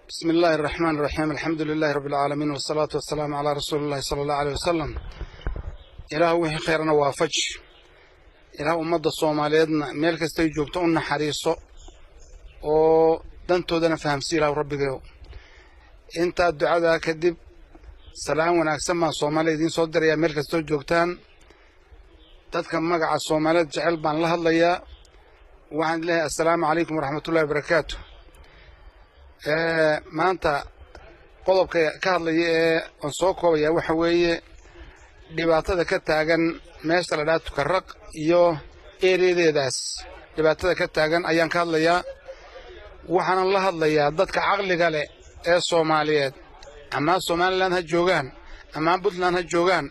بسم الله الرحمن الرحيم، الحمد لله رب العالمين، والصلاة والسلام على رسول الله صلى الله عليه وسلم. Ilaahu wixii khayrna waafaj. Ilaah ummadda Soomaaliyeedna meel kastay joogto u naxariiso oo dantoodana fahamsi, Ilaahu rabbigayow. Intaa ducadaa kadib, salaan wanaagsan baan Soomaaliya idiin soo dirayaa meel kastoo joogtaan. Dadka magaca Soomaaliyeed jecel baan la hadlayaa. Waxaan leeyahay assalaamu calaykum waraxmatullahi wabarakaatu. Maanta qodobka ka hadlaya ee aan soo koobayaa waxa weeye dhibaatada ka taagan meesha la dhaha Tukaraq iyo ereyadeedaas. Dhibaatada ka taagan ayaan ka hadlayaa. Waxaanan la hadlayaa dadka caqliga leh ee Soomaaliyeed, ama Somaliland ha joogaan, ama Puntland ha joogaan,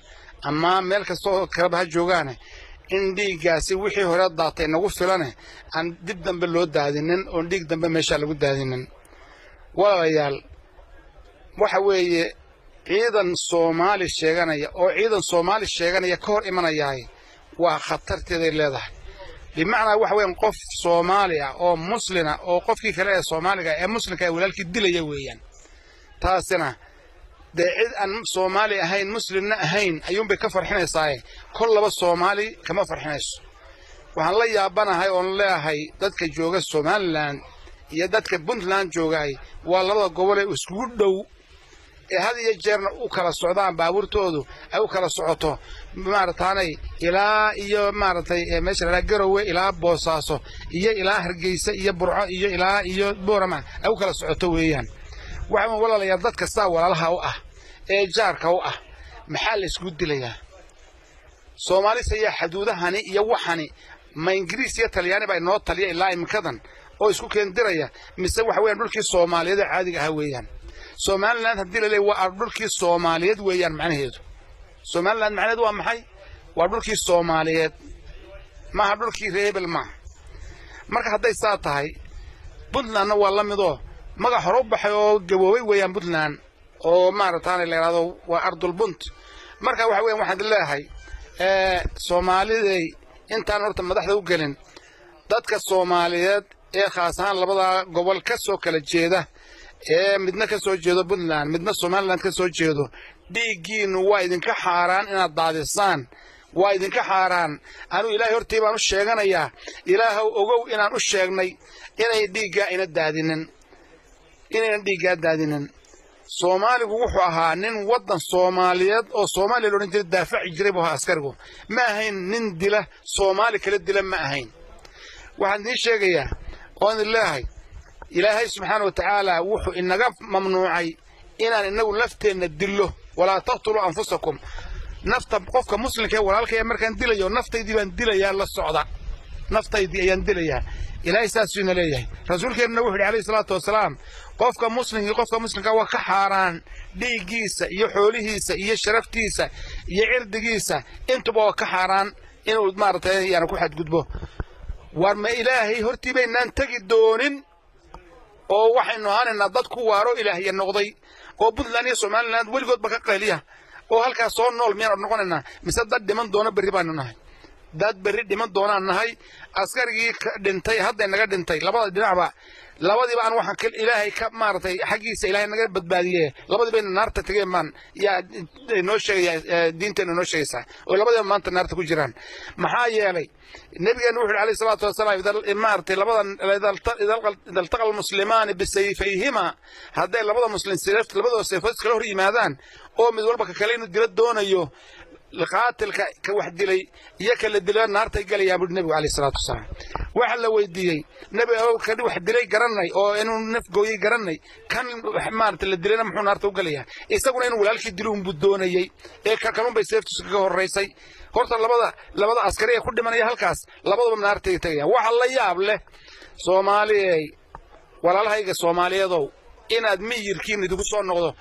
ama meel kasta oo kaleba ha joogaane, in dhiiggaasi wixii hore daatay nagu filane aan dib dambe loo daadinin oon dhiig dambe meeshaa lagu daadinin. Walaalayaal, waxa weeye ciidan Soomaali sheeganaya oo ciidan Soomaali sheeganaya ka hor imanayahay waa khatarteeday leedahay. Bimacnaa waxa weeyaan qof Soomaali ah oo muslina oo qofkii kale ee Soomaaliga ee muslimka ee walaalkii dilaya weeyaan. Taasina dee cid aan Soomaali ahayn, muslimna ahayn, ayuunbay ka farxinaysaaye, kol laba Soomaali kama farxinayso. Waxaan la yaabanahay oon leeyahay dadka jooga Somaliland iyo dadka Puntland joogaay waa labada gobol ee iskugu dhow ee had iyo jeerna u kala socdaan, baabuurtoodu ay u kala socoto maarataanay ilaa iyo maaragtay meesha la Garowe ilaa Boosaaso iyo ilaa Hargeysa iyo Burco iyo ilaa iyo Boorama ay u kala socoto weeyaan. Waxaan walaalayaal, dadka saa walaalaha u ah ee jaarka u ah maxaa la isku dilayaa? Soomaalis ayaa xaduudahani iyo waxani ma Ingiriis iyo Talyaani baa inoo taliya ilaa iminkadan oo isku keendiraya, mise waxa weeyaan dhulkii Soomaaliyeed ee caadiga ahaa weeyaan? Somaliland haddii la leeyahy waa dhulkii Soomaaliyeed weeyaan macnaheedu. Somaliland macnaheedu waa maxay? Waa dhulkii Soomaaliyeed, maaha dhulkii reebel maaha. Marka hadday saa tahay, Puntlandna waa la midoo magac hore u baxay oo gaboobay weeyaan Puntland oo maarataana la yidhahdo waa ardul bunt. Marka waxa weyan waxaan leeyahay Soomaaliday, intaan horta madaxda u gelin, dadka Soomaaliyeed ee khaas ahaan labada gobol ka soo kala jeeda ee midna ka soo jeedo Puntland, midna Somaliland ka soo jeedo, dhiiggiinnu waa idinka xaaraan inaad daadisaan, waa idinka xaaraan. Anuu Ilaahay hortii baan u sheeganayaa. Ilaahow ogow inaan u sheegnay inay dhiiggaa ina daadinin, inaynan dhiiggaa daadinin. Soomaaligu wuxuu ahaa nin waddan Soomaaliyeed oo Soomaaliya la odhan jiray daafaci jiray buu ahaa askarigu. Ma ahayn nin dila Soomaali kala dila, ma ahayn. Waxaan idiin sheegayaa oon idin leeyahay, Ilaahay subxaana wa tacaala wuxuu inaga mamnuucay inaan inagu lafteenna dillo. Walaa taqtuluu anfusakum. Nafta qofka muslimka ee walaalkaya markaan dilayo, naftaydii baan dilayaa, la socda, naftaydii ayaan dilayaa. Ilaahay saasuu ina leeyahay. Rasuulkeennuna wuxu yidhi calayhi salaatu wasalaam, qofka muslimkii qofka muslimka waa ka xaaraan dhiiggiisa iyo xoolihiisa iyo sharaftiisa iyo cirdigiisa, intuba waa ka xaaraan inuu maaragtay yaani ku xadgudbo. War ma Ilaahay hortii baynaan tegi doonin oo waxaynu ahaanaynaa dad ku waaro Ilaahya noqday oo Puntland iyo Somaliland weligoodba ka qayliya oo halkaas soo nool miyaan noqonaynaa, mise dad dhiman doono berri baanu nahay? Dad berri dhiman doonaan nahay. Askarigii dhintay hadday naga dhintay labada dhinacba, labadiiba aan waxaan Ilaahay ka maaragtay xaggiisa Ilaahay naga badbaadiye, labadiiba ina naarta tageen baan yaa noo sheegaya, diinteenna noo sheegaysaa, oo labadiiba maanta naarta ku jiraan. Maxaa yeelay nabigeenu wuxu yidhi alayhi salaatu wasalaam, maaragtay labadan ida altaqa almuslimaani bisayfayhima, hadday labada muslim labadooda seefood iskala hor yimaadaan oo mid walba ka kale inuu dilo doonayo, qaatilka ka wax dilay iyo ka la dilay naartay galayaan, buuri nabigu alayhi salaatu wasalaam. Waxa la weydiiyey nabiga, kan wax dilay garanay oo inuu naf gooyey garanay, kan maarata la dilayna muxuu naarta u galayaa? Isaguna inuu walaalkii dilo unbuu doonayey ee kanun bay seeftiisu kaga horraysay. Horta labada askari ee ku dhimanaya halkaas labadaba naartay tagayaan. Waxa la yaab leh, Soomaaliyey, walaalahayga Soomaaliyeedow, inaad miyirkiin idinku soo noqdo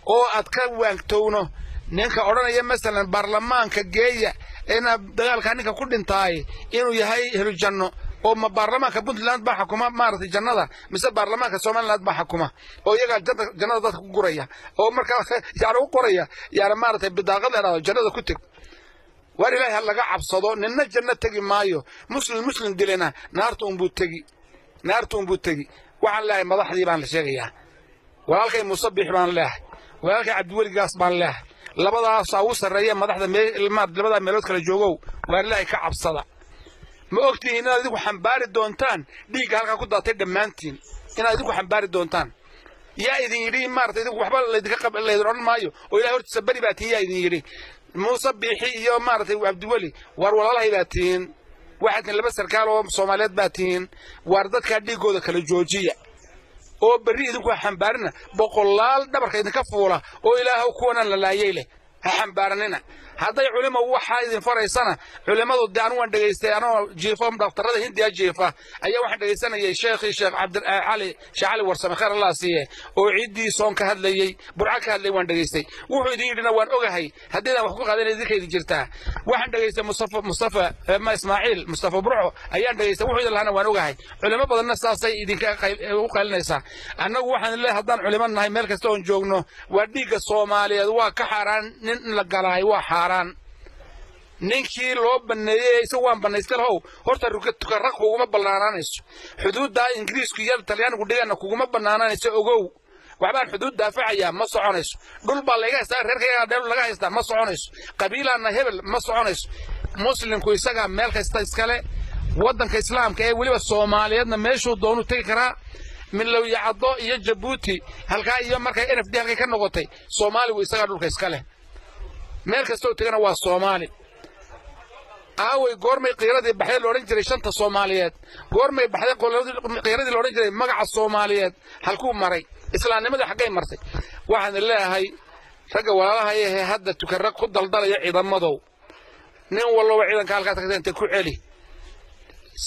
oo aad ka waangtowno ninka odhanaya masalan baarlamaanka geeya inaad dagaalkaa ninka ku dhintaay inuu yahay helu janno. Oo ma baarlamaanka Puntland baa xukuma maaragtay jannada, mise baarlamaanka Somaliland baa xukuma oo iyagaa jannada dadka ku guraya oo markaa yani u qoraya yani maaragtay bidaaqad la idhahdo jannada ku teg? Waar Ilaahay ha laga cabsado. Ninna janno tegi maayo. Muslim muslim dilena naarta unbuu tegi, naarta unbuu tegi. Waxaan leeyahay madaxdii baan la sheegayaa. Walaalkay Muuse Biix baan leehay, walaalkay Cabdiweligaas baan leehay, labadaasaa ugu sarreeya madaxda labadaa meelood kala joogow, waar Ilaahay ka cabsada. Ma ogtihiin inaad idinku xambaari doontaan dhiigga halkaa ku daatay dhammaantiin, inaad idinku xambaari doontaan? Yaa idin yidhi maarata idinku waxba laydinka laydin odhan maayo oo Ilahay hortiisa beri baa tihiin? Yaa idin yidhi? Muuse Biixi iyo maaragtay Cabdiweli, waar walaalahay baa tihiin, waxaad tihiin laba sarkaal oo Soomaaliyeed baa tihiin. Waar dadkaa dhiiggooda kala joojiya oo berri idinku ha xambaarina boqolaal dhabarka idinka fuula oo Ilaahow kuwanaan la laayay leh, ha xambaaranina. Hadday culimo waxaa idin faraysana, culimmadu dee anu waan dhegaystay anoo jiifo dhakhtarrada Hindiya jiifa ayaa waxaan dhegaysanayay sheekhii Sheekh Cabdicali, Sheekh Cali Warsame, khayr Allah siiye, oo ciiddii soon ka hadlayey, Burco ka hadlayay, waan dhegaystay. Wuxuu idin yidhina waan ogahay, haddiidaan wax ku qaadan idinka idin jirtaa. Waxaan dhegaystay Mustafa ma Ismaaciil Mustafa Burco ayaan dhegaystay, wuxuu idin lahaana waan ogahay. Culimo badanna saasay idinka u qaylinaysaa. Annagu waxaan leeyahay haddaan culimo nahay meel kasta oon joogno, waa dhiigga Soomaaliyeed waa ka xaaraan, nin la galaay waa xaaraan. Ninkii loo baneeyey isagu waan banaystay lahow, horta Tukaraq kuguma bannaanaanayso, xuduuddaa Ingiriisku iyo Talyaanigu dhigana kuguma bannaanaanayso. Ogow, waxbaan xuduud daafacayaa ma soconayso, dhul baa layga haystaa, reerkaygaa dheel laga haystaa ma soconayso, qabiilaana hebel ma soconayso. Muslimku isagaa meel kasta iskale, waddanka Islaamka ee weliba Soomaaliyeedna meeshuu doonuu tegi karaa, Milow iyo Caddo iyo Jabuuti halkaa iyo markay NFD halkay ka noqotay, Soomaaligu isagaa dhulka iska leh, meel kastoo tegana waa Soomaali. Aaway goormay qiiradii baxday la odhan jiray shanta Soomaaliyeed? Goormay baxday qiiradii la odhan jiray magaca Soomaaliyeed? Halkuu maray islaamnimadii? Xaggay martay? Waxaan leeyahay ragga walaalaha ahee hadda Tukaraq ku daldalaya ciidamadow, nin walloba ciidanka halkaa tagta inta ku celi.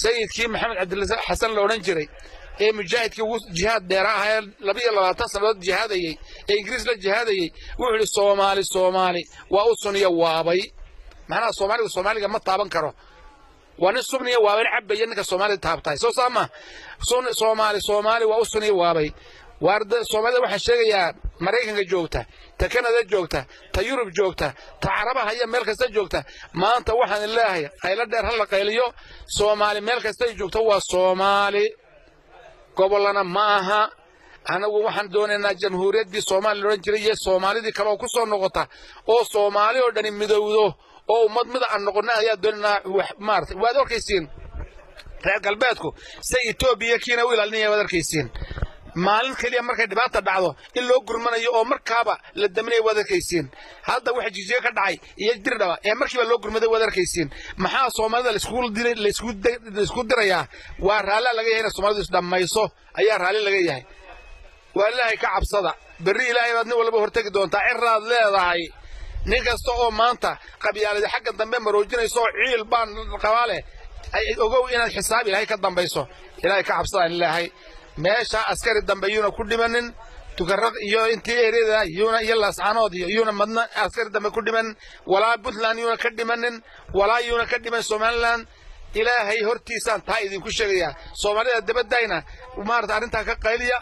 Sayidkii Maxamed Cabdilla Xasan la odhan jiray ee mujaahidkii ugu jihaad dheera ahaa ee 22 sannadood jihaadayey ee Ingiriis la jihaadayey wuxuu yidhi: "Soomaali Soomaali waa u suniya waabay." Macnaha Soomaaliga Soomaaliga ma taaban karo, waa nin subniya waabayn cabaya ninka Soomaalida taabtahay soo saama. Soomaali Soomaali waa u suniya waabay. Waarda Soomaalida waxaan sheegayaa Maraykanka joogta, ta Kanada joogta, ta Yurub joogta, ta Carabaha iyo meel kasta joogta, maanta waxaan leeyahay qaylo dheer ha la qayliyo. Soomaali meel kasta ay joogto waa Soomaali, gobollana ma aha. Anagu waxaan doonaynaa jamhuuriyaddii Soomaaliya la odhan jiray iyo Soomaalidii kale oo ku soo noqota oo Soomaali oo dhani midowdo oo ummad mida aan noqonna ayaa doonaynaa. Wax maaragtay waad arkaysiin, reer galbeedku say Etoobiya kiina u ilaalinaya waad arkaysiin. Maalin keliya markay dhibaata dhacdo in loo gurmanayo oo markaaba la daminayo waad arkaysiin. Hadda waxa Jijiye ka dhacay iyo Dirdhaba ee markiiba loo gurmaday waad arkaysiin. Maxaa Soomaalida laisku dirayaa? Waa raalla laga yahay inay Soomaalidu isdhammayso ayaa raalli laga yahay. Waa Ilaahay ka cabsada, berri Ilaahay baad nin walba hortegi doontaa, ciraad leedahay. Nin kasta oo maanta qabyaaladi xagga dambe maroojinayso oo ciil baan qabaa leh, ogow inaad xisaab Ilaahay ka dambayso. Ilaahay ka cabsadaan Ilaahay. Meesha askari dambe yuuna ku dhimanin, Tukaraq iyo intii ereda yuuna iyo Laascanood iyo yuuna madna askari dambe ku dhiman, walaa Puntland yuuna ka dhimanin, walaa yuuna ka dhiman Somaliland. Ilaahay hortiisaan taa idinku sheegayaa. Soomaalida dabadayna maarata arrintaa ka qayliya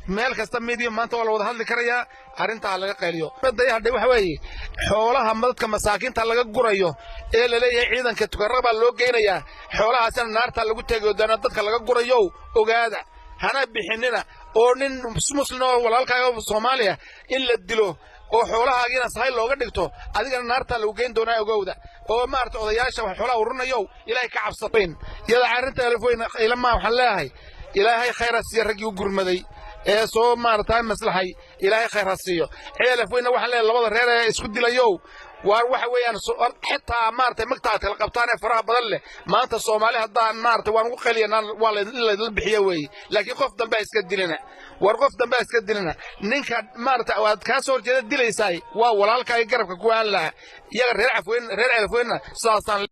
meel kasta, media maanta waa la wada hadli karayaa, arrintaa laga qayliyo. Hadhay waxa weeye xoolaha dadka masaakiinta laga gurayo ee laleeyahay ciidanka Tukaraq baa loo geynayaa, xoolahaasina naartaa lagu teegi doonaa. Dadka laga gurayo ogaada, hana bixinina oo nin Muslim oo walaalkaaga Soomaaliya in la dilo oo xoolahaagiina sahay looga dhigto, adigana naartaa lagu geyn doonaa, ogowda. Oo maarata odayaasha wax xoolaha ururinayow, Ilaahay ka cabsadayn. Iyada arrinta Elfoyn ilama waxaan leeyahay Ilaahay khayr ha siiyo raggii u gurmaday ee soo maarata maslaxay, Ilaahay khayr ha siiyo. Ceelafweynna waxaan leeyahay labada reer ee isku dilayow, waar waxa weeyaan xitaa maaragtay magta aad kala qabtaan ee faraha badan leh maanta Soomaali haddaan maaragtay waan ugu qaliyanaa, waa in laydla bixiyo weeye, laakiin qof dambe ha iska dilina. War qof dambe ha iska dilina. Ninka maaragtay aad kaa soo horjeeda dilaysaay waa walaalkaaga garabka ku aan lahaa. Iyaga reer Cafweyn, reer Ceelafweynna sidaasaan.